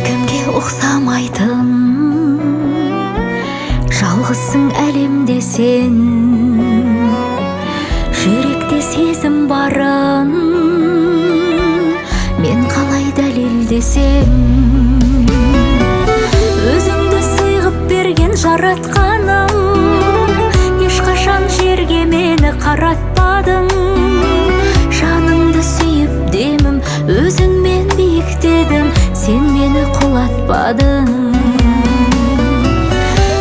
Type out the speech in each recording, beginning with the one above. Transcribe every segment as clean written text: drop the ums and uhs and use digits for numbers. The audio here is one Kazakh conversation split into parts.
Ешкімге ұқсамайтын жалғызсың әлемде сен. Жүректе сезім барын мен қалай дәлелдесем? Өзіңді сыйғып берген жаратқаным, ешқашан жерге мені қаратпадың. Жаныңды сүйіп демім, өзіңмен биіктедім, сен мені құлатпадың.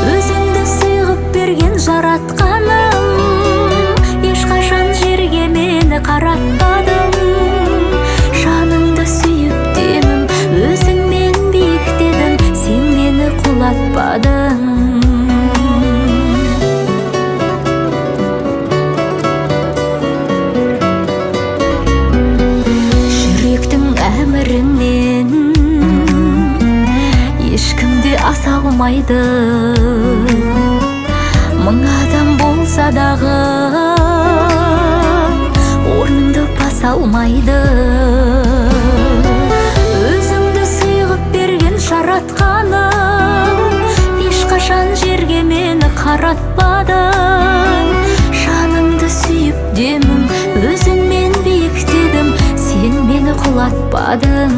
Өзіңді сыйғып берген жаратқаным, ешқашан жерге мені қаратпадың. Жаныңды сүйіп демім, өзіңмен биіктедім, сен мені құлатпадың. Жүректің әмірінен ешкім де аса алмайды. Мың адам болса дағы орныңды баса алмайды. Өзіңді сыйғып берген жаратқаным, ешқашан жерге мені қаратпадың. Жаныңды сүйіп демім, өзіңмен биіктедім, сен мені құлатпадың.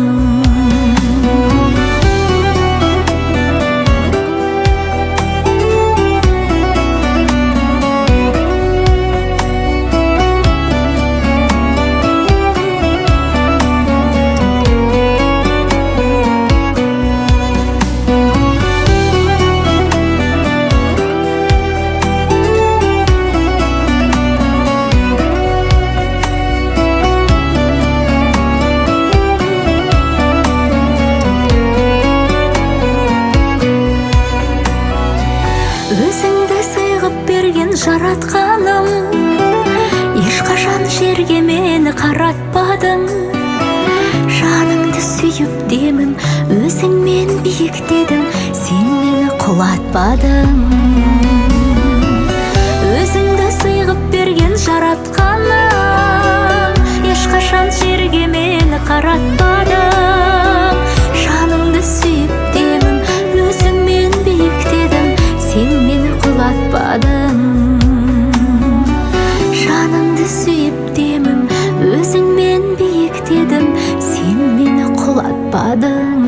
Өзіңді сыйғып берген жаратқаным, ешқашан жерге мені қаратпадың. Жаныңды сүйіп демім, өзіңмен биіктедім, сен мені құлатпадың. Өзіңді сыйғып берген жаратқаным, ешқашан жерге мені қаратпадың. Жаныңды сүйіп демім, өзіңмен биіктедім, сен мені құлатпадың. Жаныңды сүйіп демім, өзіңмен биіктедім, сен мені құлатпадың.